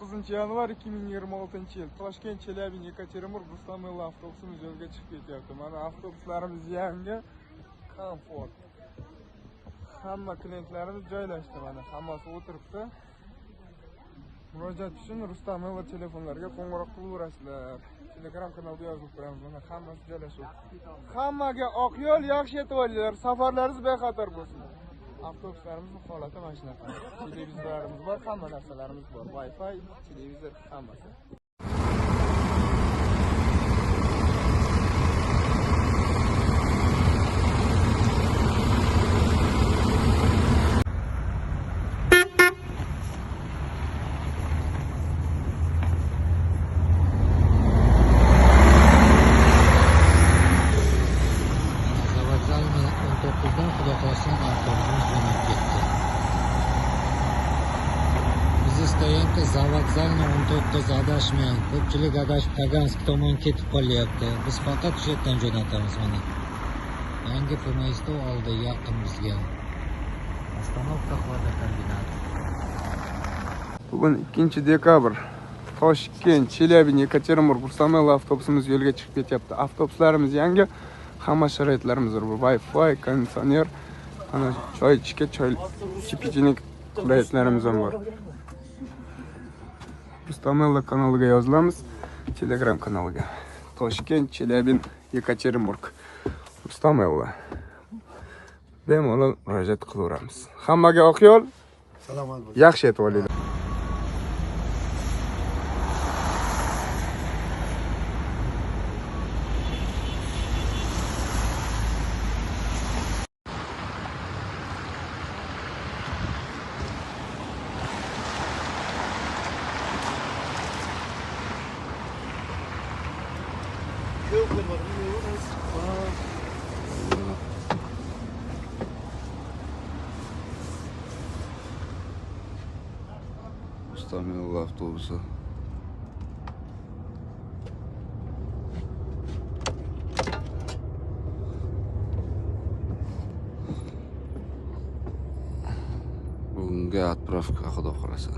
9 yanvar 2026-yil. Toshkent, Chelyabinsk, Yekaterinburg Rustam avtobusimiz yo'lga chiqib ketyapti. Mana avtobuslarimiz yangi, komfort. Hamma klientlarimiz joylashdi, mana hammasi o'tiribdi. Murojaat uchun Rustam telefonlariga qo'ng'iroq qilaverasizlar. Telegram kanalda yozib qo'yamiz. Mana hammasi joylashib. Hammaga oq yo'l, yaxshi yetib olinglar. Safarlaringiz bexatar bo'lsin. Avtobuslarimizning holati mana shunaqa. Televizorlarimiz bor, hamma narsalarimiz bor. Wi-Fi, televizor, hammasi. Zavokzalni 19 dan, xudo xohlasa, avtobusimiz jo'nab ketdi. Bizni стоянка Zavokzalni 19, adashmang. Ko'pchilik adashib Tagansk tomon ketib qolyapti. Biz faqat shu yerdan jo'natamiz mana. Yangi FMST oldi, yaqin bizga. Остановка хладокомбинат. Bugun 2 dekabr. Toshkent, Chelyabinsk, Yekaterinburg Rustam avtobusimiz yo'lga chiqib ketyapti. Avtobuslarimiz yangi, hamma sharoitlarimiz bor. Wi-Fi, konditsioner, mana choy ichishga choy, pechenye qulayliklarimiz ham bor. Rustam kanaliga yozilamiz, Telegram kanaliga. Toshkent, Chelyabinsk, Yekaterinburg. Rustam. Bemalol murojaat qilaveramiz. Hammaga oq yo'l, Salomat bo'ling. Yaxshi yetib olinglar. Rustam avtobusi. Bugungi отправка, xudo xohlasa.